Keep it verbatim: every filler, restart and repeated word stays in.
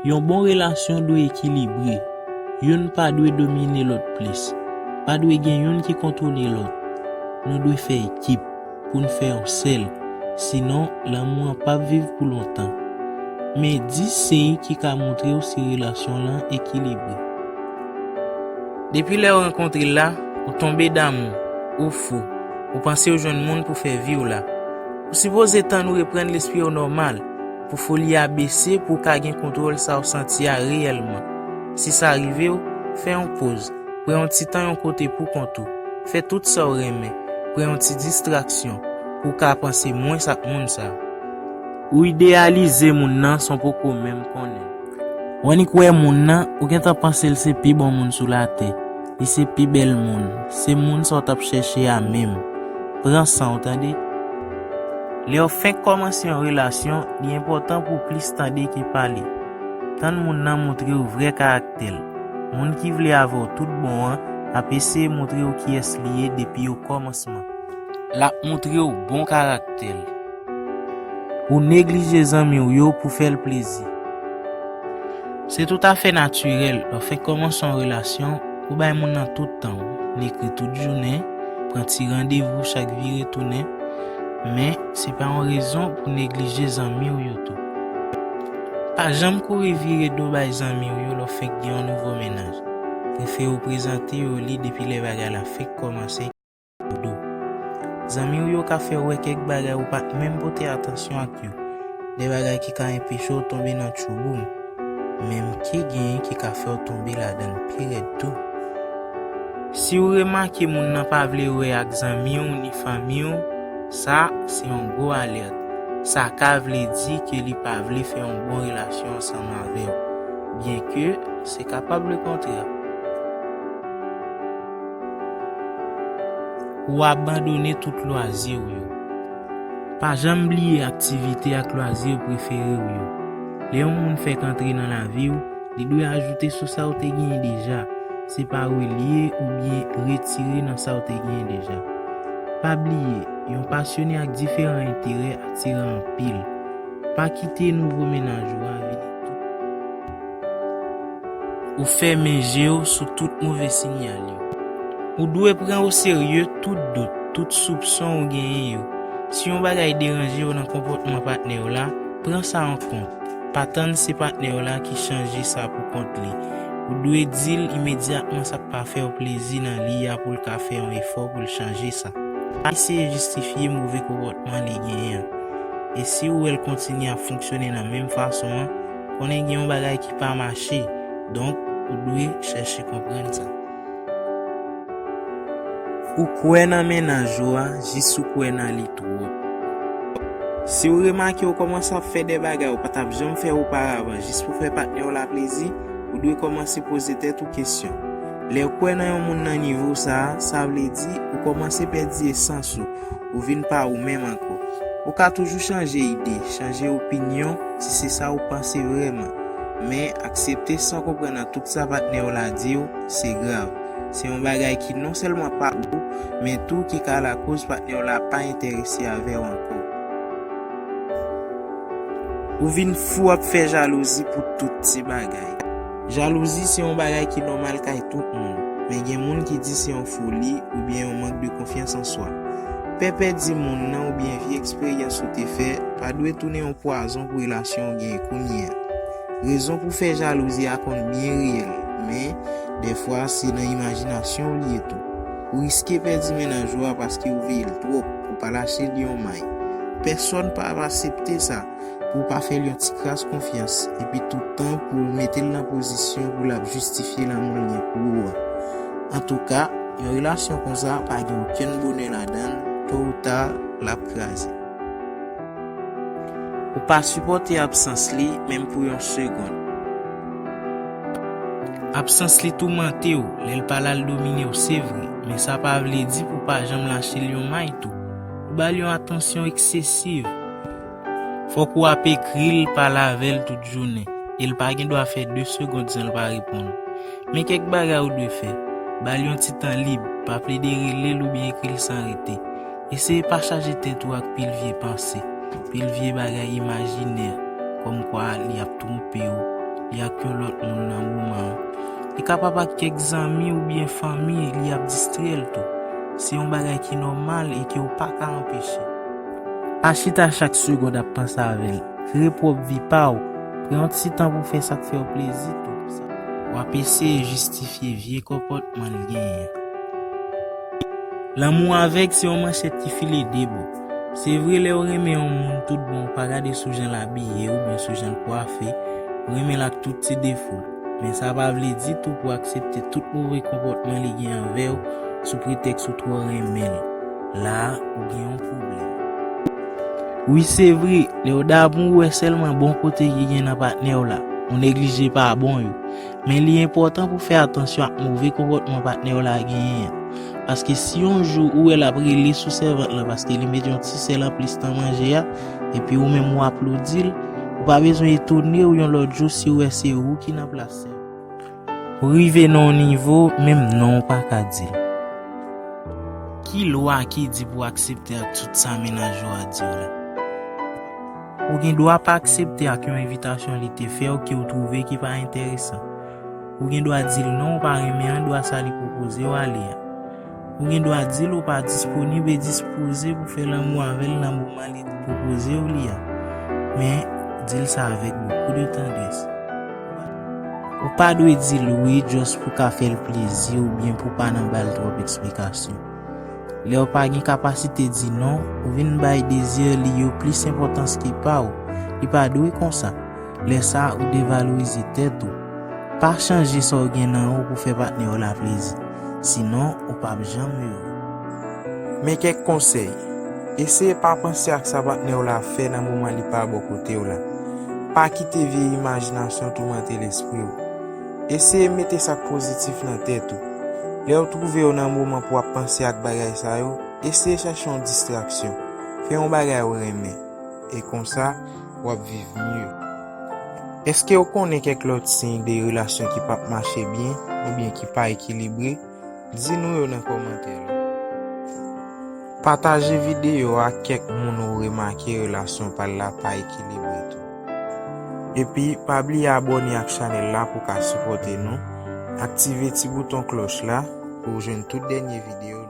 Yon bon relasyon dwe ekilibre. Youn pa dwe domine lòt plis. Pa dwe gen youn ki kontwole lòt. Nou dwe fè ekip pou n fè yon sèl. Sinon, lanmou an p ap viv pou lontan. Men dis siy ki ka montre w si relasyon w lan ekilibre. Depi lè w rankontre l la, ou tonbe damou, ou fou, ou panse w jwenn moun pou fè vi w la. Ou sipoze tann ou reprann lespri w nòmal, pou foli a bese, pou w ka gen kontwòl sa w santi a reyèlman. Si sa rive w, fè yon poz, pran yon ti tan yon kote pou kont ou, fè tout sa w renmen, pran yon ti distraksyon, pou w ka panse mwens ak moun sa. Ou ideyalize moun nan san w poko menm konnen. W annik wè moun nan, ou gentan panse l se pi bon moun sou latè. Li se pi bèl moun. Se moun sa w t ap chèche a menm. Pran san w, tande. Lè w fenk kòmanse yon relasyon, li enpòtan pou w plis tande ke pale. Tann moun nan montre w vrè karaktè l. Moun ki vle avè w tout bon an ap eseye montre w kiyès li ye depi okòmansman. L ap montre w bon karaktè l. Ou neglije zanmi w yo pou fè l plezi. Se toutafè natirèl, lè w fenk kòmanse yon relasyon, ou bay moun nan tout tan w, n ekri tout jounen, pran ti randevou chak vire tounen, men se pa yon rezon pou neglije zanmi w yo tou. Pa janm kouri vire do bay zanmi w yo lè w fenk gen yon nouvo mennaj. Prefere w prezante yo li depi lè bagay la fenk kòmanse. Zanmi w yo ka fè w wè kèk bagay ou pa t menm pote atansyon ak yo, de bagay ki ka enpeche w tonbe nan tchouboum, menm ke genyen ki ka fè w tonbe ladan l pi rèd tou. Si w remake moun nan pa vle wè ak zanmi w ni fanmi w, sa se yon gwo alèt. Sa ka vle di ke li pa vle fè yon bon relasyon ansanm avè w, byenke se kapab lekontrè. Ou abandone tout lwazi w yo. Pa janm bliye aktivite ak lwazi prefere w yo. Lè yon moun fèk antre nan lavi w, li dwe ajoute sou sa w te genyen deja, se pa relye oubyen retire nan sa w te genyen deja. Pa bliye, yon pasyone ak diferan enterè atire anpil. Pa kite nouvo mennaj ou a vini tou. Ou fèmen je w sou tout move siyal yo. Ou dwe pran oserye tout dout, tout soupson ou genyen yo. Si yon bagay deranje w nan konpòtman patnè w la, pran sa an kont. Pa tann se patnè w la ki chanje sa pou kont li. Ou dwe di l imedyatman sa k pa fè w plezi nan li a pou l ka fè yon efò pou l chanje sa. Pa eseye jistifye move konpòtman li genyen an. E si w wè l kontinye ap fonksyone nan menm fason an, konnen gen yon bagay ki pa mache, donk ou dwe chèche konprann sa. Ou kwè nan mennaj ou a jis ou kwè nan li twòp. Si w remake w kòmanse ap fè de bagay ou pa t ap janm fè oparavan jis pou fè patnè w la plezi, ou dwe kòmanse poze tèt ou kesyon. Lè w kwè nan yon moun nan nivo sa a, sa vle di ou kòmanse pèdi esans ou, ou vin pa ou menm ankò. Ou ka toujou chanje ide, chanje opinyon si se sa ou panse vrèman. Men, aksepte san konprann nan tout sa patnè w la di w, se grav. Se yon bagay ki non sèlman pa gou, men tou ki ka lakoz patnè w la pa enterese avè w ankò. Ou vin fou ap fè jalouzi pou tout ti bagay. Jalouzi se yon bagay ki nòmal kay tout moun, men gen moun ki di se yon foli oubyen yon mank de konfyans an swa. Pè pèdi moun nan oubyen vye eksperyans ou te fè pa dwe tounen yon pwazon pou relasyon w genyen kounye a. Rezon pou fè jalouzi a konn byen reyèl, men dèfwa se nan imajinasyon w li ye tou. Ou riske pèdi mennaj ou a paske ou veye l twòp, ou pa lache l yon may. Pèsòn pa ap aksepte sa, pou w pa fè l yon ti kras konfyans, epi tout tan pou w mete l nan pozisyon pou l ap jistifye lanmou l gen pou ou a. Antouka, yon relasyon konsa pa gen okenn bonè ladan l, to ou ta, l ap kraze. Ou pa sipòte absans li, menm pou yon segonn. Absans li toumante w, lè l pa la l domine w, se vre, men sa pa vle di pou w pa janm lache l yon may tou. Ou ba l yon atansyon eksesiv. Fòk ou ap ekri l, pale avè l tout jounen, e l pa gen dwa fè de segonn san l pa reponn ou. Men kèk bagay ou dwe fè. Ba l yon ti tan lib, pa plede rele l oubyen ekri l san rete. Eseye pa chaje tèt ou ak pil vye panse, pil vye bagay imajinè, kòmkwa li ap twonpe w, li ak yon lòt moun nan moman an. Li kapab ak kèk zanmi oubyen fanmi li ap distrè l tou. Se yon bagay ki nòmal e ke w pa ka anpeche. Pa chita chak segonn ap panse avè l. Kreye pwòp vi pa w. Pran yon ti tan pou fè sa k fè w plezi tou. W ap eseye jistifye vye konpòtman l genyen an. Lanmou avèg se yon manchèt ki file de bò. Se vre, lè w renmen yon moun tout bon, ou pa gade sou jan l abiye oubyen sou jan l kwafe, ou renmen l ak tout ti defo l. Men sa pa vle ditou pou w aksepte tout move konpòtman li gen anvè w sou pretèks ou twò renmen l. La a, ou gen yon pwoblèm. Wi, se vre, lè w damou, ou wè sèlman bon kote ki gen nan patnè w la. Ou neglije pa bon yo. Men li enpòtan pou w fè atansyon ak move konpòtman patnè w la genyen an. Paske si yon jou ou wè l ap rele sou sèvant lan paske li met yon ti sèl anplis nan manje a, epi ou menm ou aplodi l, ou pa bezwen etone w yon lòt jou si w wè se ou ki nan plas sèvant. Ou rive nan yon nivo, menm non w pa ka di l. Ki lwa ki di pou w aksepte ak tout sa mennaj ou a di w la? Ou gen dwa pa aksepte ak yon envitasyon li te fè w ke w twouve ki pa enteresan. Ou gen dwa di l non, ou pa renmen an, dwa sa li pwopoze w ale a. Ou gen dwa di l ou pa disponib e dispoze pou fè lanmou avè l nan moman li pwopoze w li a. Men, di l sa avèk beaucoup de tendresse. Ou pa dwe di l wi just pou ka fè l plezi oubyen pou pa nan ba l twòp eksplikasyon. Lè w pa gen kapasite di non, ou vin bay dezi li yo plis enpòtans ke pa w. Li pa dwe konsa. Lè sa a, ou devalorize tèt ou. Pa chanje sa w gen nan ou pou fè patnè w la plezi. Sinon, ou p ap janm ere. Men kèk konsèy. Eseye pa panse ak sa patnè w la ap fè nan moman li pa bò kote w la. Pa kite vye imajinasyon toumante lespri w. Eseye mete sa k pozitif nan tèt ou. Lè w twouve w nan moman pou w ap panse ak bagay sa yo, eseye chèche yon distraksyon. Fè yon bagay ou renmen. E konsa, w ap viv mye. Èske w konnen kèk lòt siy de relasyon ki p ap mache byen oubyen ki pa ekilibre? Di nou yo nan kòmantè la. Pataje videyo a ak kèk moun ou remake relasyon pa l la pa ekilibre tou. Epi, pa bliye abòne ak chanèl la pou w ka sipòte nou. Aktive ti bouton klòch la pou w jwenn tout dènye videyo nou.